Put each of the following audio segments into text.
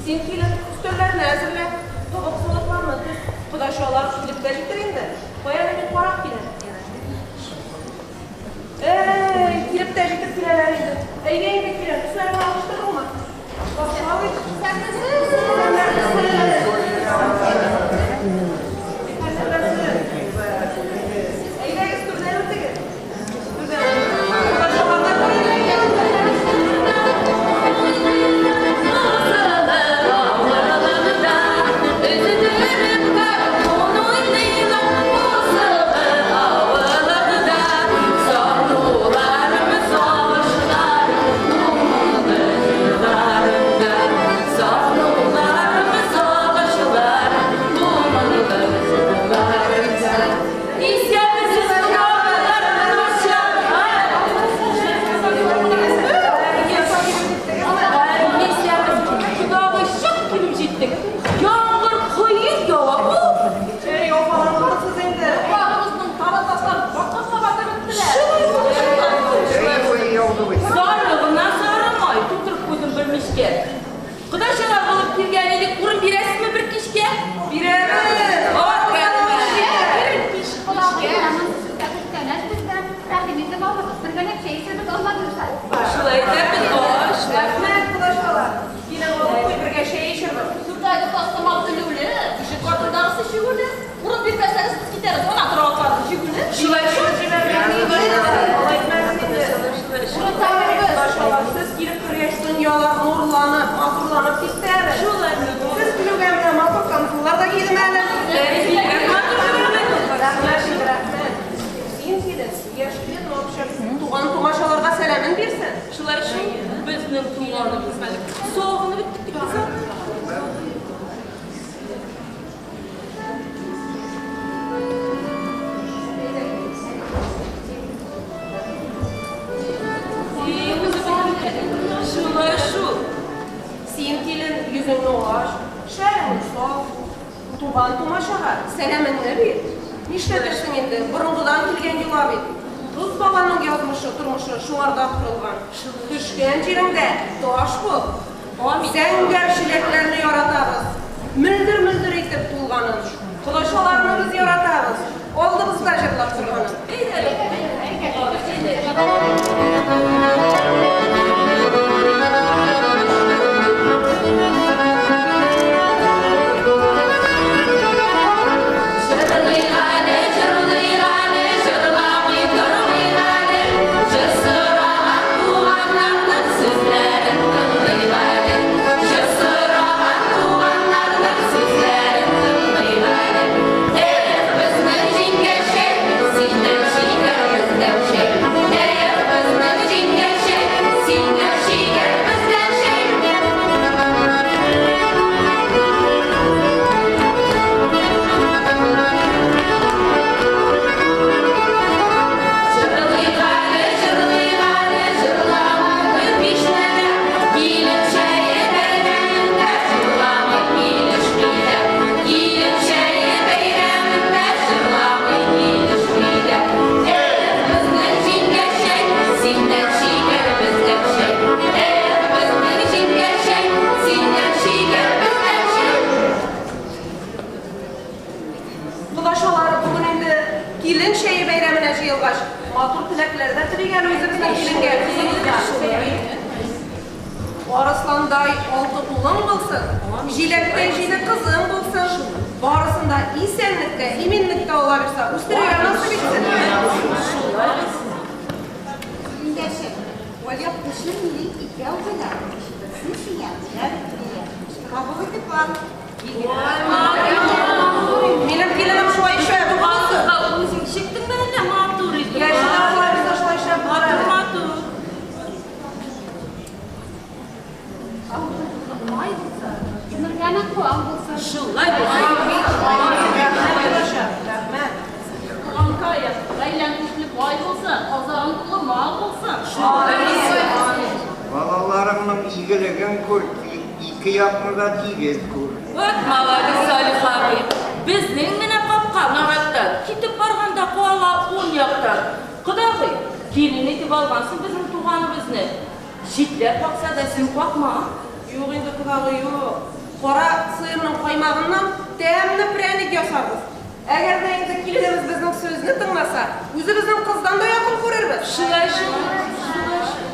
Син килен, өстәлләрне әзерлә, табак-савытларны төз. Кодачалар килеп тә җитер инде. Кая әле мин карап киләм. Әй, килеп тә җитеп киләләр инде. Әйдә инде, килен, өсләреңне алыштырдыңмы? Башлап Әйдәгез, түрдән үтегез. Түрдән. Кодачаларны күрик. Яңгыр коеп ява. Уф! Әй, апаларсыз инде. Багыбызның таратаслар бакка батып беттеләр. Җәй буе яуды бит. Сарыгына сары май тутырып куйдым бер мичкә. Кодачалар булып килгән идек, урын бирәсезме бер кичкә? Бирәбез. Ат рәхмәт. Шулай итәбез, аш. Рәхмәт, кодачалар. Килен алып куй, бергә чәй эчербез. Түрдәге тастымал өлүле, ишек артындагысы чигүле. Урын бирмәсәгез, без китәрбез. Ана тора атларны җигүле. Шулай шул. Алай итмәгез инде. Урын табырбыз. Кодачалар, сез килеп кергәч, дөньялар нурланып, матурланып китте әле. Шулай. Сез килүгә менә матур камзуллар да кидем әле. Рәхмәт, рәхмәт. Син килен, яшь килен, вообще, туган тумачаларга сәламен бирсен. Шулай шул. Безнең туганыбыз хәле. Сагынып беттек бит без аны. Шулай шул. Син килен, йөзеңне ач, шәреңне сал. Туган тумачага сәламеңне бир. Нишләтерсең инде, борынгыдан килгән йола бит. Кыз баланың язмышы, тормышы шуңарда корылган. Төшкән җиреңдә таш бул. Амин. Зәңгәр чиләкләрне яратабыз. Мөлдер-мөлдер итеп тулганын. Кодачаларны без яратабыз. Алдыбызда җырлап торганын. Әйдә әле. Әйдә. Җырлыйк әле, җырлыйк әле, җырламый тормыйк әле. Җыр сораган туганнарның сүзләрен тыңлыйк әле. Җыр сораган туганнарның сүзләрен тыңлыйк әле. Эх, безнең җиңгәчәй, синнән шикәр, бездән чәй. Эх, безнең җиңгәчәй, синнән шикәр, бездән чәй. Җырлыйк әле, җырлыйк әле, җырламый бишмәдә. Килен чәе бәйрәмендә җырламый килешми дә. Килен чәе бәйрәмендә җырламый килешми дә. Эх, безнең җиңгәчәй, синнән шикәр, бездән чәй. Эх, безнең җиңгәчәй, синнән шикәр, бездән чәй. Кодачалар бүген инде килен чәе бәйрәменә җыелгач, матур теләкләр дә телик әле үзебезнең киленгә, кызыбызга. Арысландай алты улың булсын, җиләктәй җиде кызың булсын. Барысын да исәнлектә, иминлектә Алла бирсә, үстерергә насыйп итсен. Җиңгәчәй, алъяпкычың минем икәү генә. Берсен сиңа, бер миңа. Кабул итеп ал. Минем киленем шулай шәп булсын. Туганыбызга үзең чиктеңме әллә матур итеп? Яшьтә Алла бирсә шулай шәп булыр Матур, әле. матур. Авызың май булсын, симергәнең бал булсын. Шулай булсын. Рәхмәт, кодача, рәхмәт. Туганкаем, гаиләң ишле бай булсын, азагың тулы мал булсын. Балаларыңның игелеген күр, ике якны да тигез күр. Вот молодец, Салих абый. Безнең менә капка нараттан, китеп барганда куала ун яктан. Кодагый, килен итеп алгансың безнең туганыбызны. Читләр какса да син какма. Юк инде, кодагый, юк. Кара сыерның каймагыннан тәмле прәннек ясарбыз. Әгәр дә инде киленебез безнең сүзне тыңласа, үзебезнең кыздан да якын күрербез. Шулай шул, шулай шул.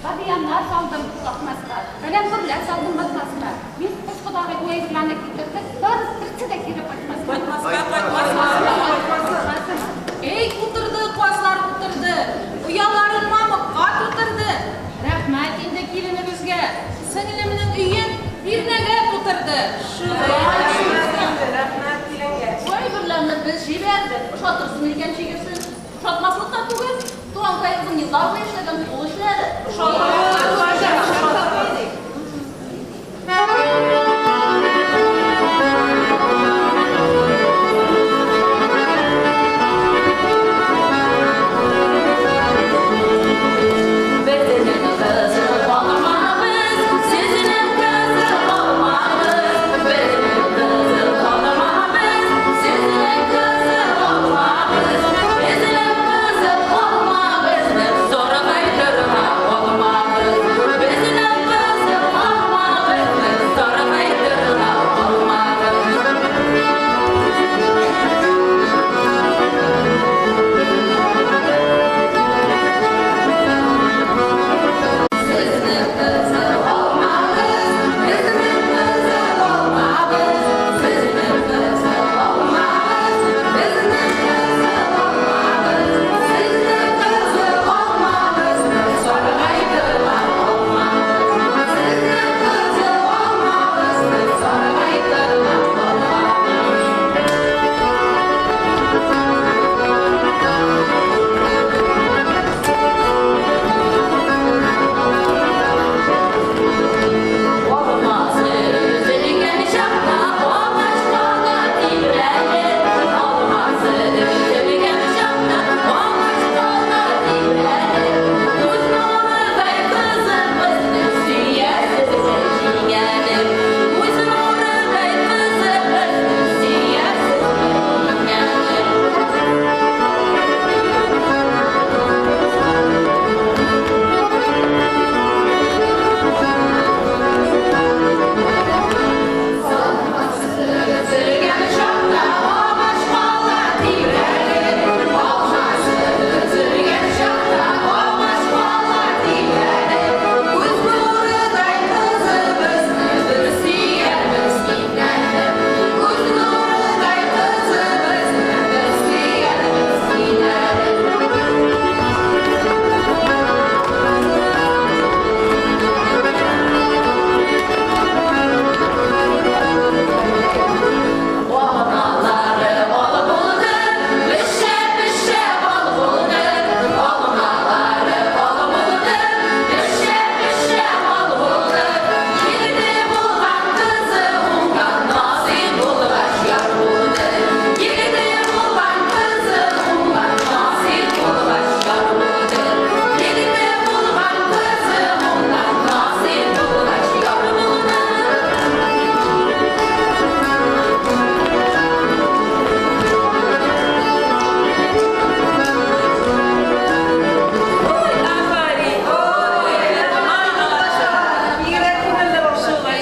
Бадыяннар салдым акмаска, каләмбурлар салдым батмаска. Мин кыз кодагый бу әйберләрне китердек, бары берсе дә кире кайтмаска. Кайтмаска, кайтмаска, кайтмаска. Эй, утырды, казлар утырды, ояларын мамыкка тутырды. Рәхмәт инде киленебезгә, сеңлемнең өен бирнәгә тутырды. Шулай инде, рәхмәт киленгә. Бу әйберләрне без җибәрдек, ошатырсың микән чигерсен? Ошатмаслык та түгел, туганкаебызның еллар буе эшләгән кул эшләре. Безнең кызы алмабыз, сезнең кызы алмабыз. Безнең кызы алмабыз, сезнең кызы алмабыз. Безнең кызы алмабыз, соргайтырга алмабыз. Безнең кызы алмабыз, соргайтырга алмабыз. Сезнең кызы алмабыз, безнең кызы алмабыз. Сезнең кызы алмабыз, безнең кызы алмабыз. Сезнең кызы алмабыз, соргайтырга алмабыз. Сезнең кызы алмабыз, соргайтырга алмабыз. Алмасы өзелгән чакта агач кала тибрәлер. Алмасы өзелгән чакта агач кала тибрәлер. Күз нурыдай кызыбызны сөясез җиңәлер. Күз нурыдай кызыбызны сөясез җиңәлер. Өзелгән чакта агач кала тибрәлер. Алмасы өзелгән чакта агач кала тибрәлер. Күз нурыдай кызыбызны бер сөярбез кинәнеп. Күз нурыдай кызыбызны бер сөярбез кинәнеп. Алмалары ал булды, пешә-пешә бал булды. Алмалары ал булды, пешә-пешә бал булды. Егете булган кызы уңган, насыйп булгач яр булды. Егете булган кызы уңган, насыйп булгач яр булды. Егете булган кызы уңган, насыйп булгач яр булды. Ой, афәрин, ой, Бигрәк күңелле булды. Шулай.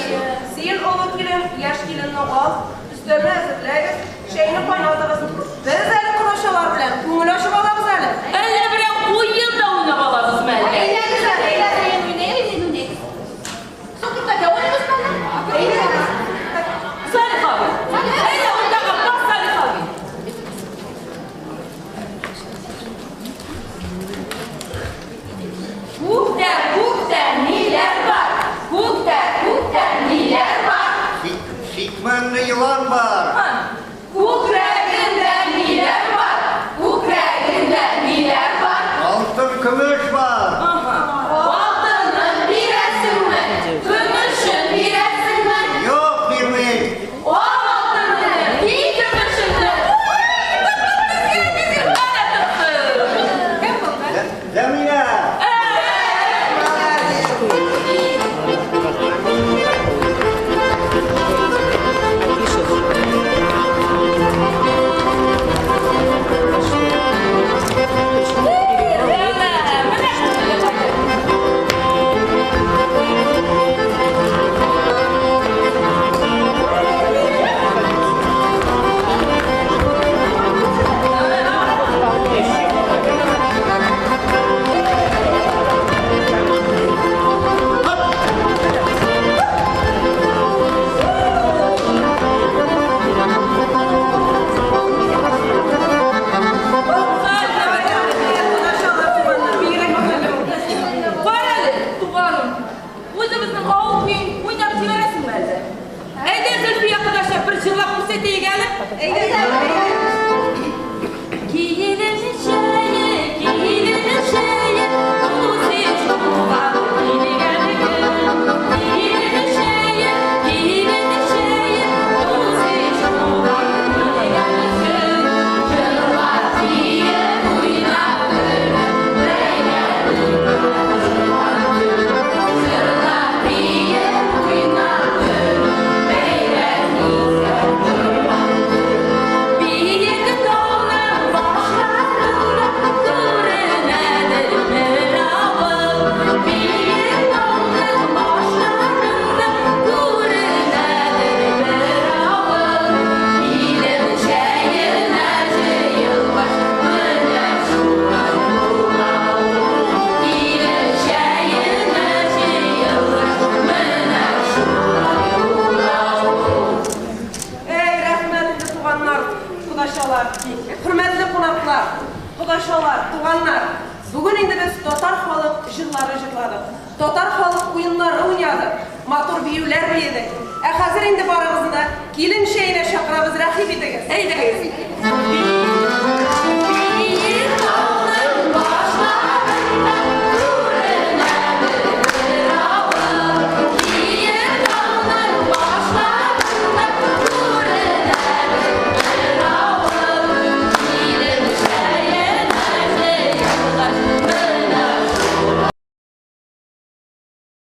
Син, олы килен, яшь киленне ал, өстәлне әзерләгез, чәйне кайнатыгыз. Без әле кодачалар белән күңел ачып алабыз әле. Әллә берәү уен да уйнап алабызмы әллә? Әйдәгез әле, әйдәгез. Уен уйный, уен уйный. Сукыртака уйныйбыз мәллә? Әйдәгез. Салих абый. Әйдә, уртага бас, Салих абый. Күктә, күктә ниләр бар? Күктә, күктә ниләр бар? Чикмәнле елан бар. Ха. Күкрәгендә ниләр бар? Күкрәгендә ниләр бар? Алтын көмеш бар. Ага. Алтынын бирәсеңме? Көмешен бирәсеңме? Юк, бирмим. Ал алтынны, би көмешеңне. Әнә тотты. Зәминә. Әмә, менә. Әйдәгез, әйдәгез. Килен чәе, килен чәе, дус ич туган килгән көн. Килен чәе, килен чәе, дус ич туган килгән көн. Җырлап, биеп, уйнап, көлеп, бәйрәм итеп көн. Җырлап, биеп, уйнап, көлеп, бәйрәм итеп торган көн. Биек тауның башларында күренәдер бер авыл. Биек тауның башларында күренәдер бер авыл. Килен чәенә җыелгач, менә шулай була ул. Килен чәенә җыелгач, менә шулай була ул. Әй, рәхмәт инде, туганнар, кодачалар, хөрмәтле кунаклар, кодачалар, туганнар. Бүген инде без татар халык җырлары җырладык, татар халык уеннары уйнадык, матур биюләр биедек. Ә хәзер инде барыгызны да килен чәенә чакырабыз, рәхим итегез. Әйдәгез.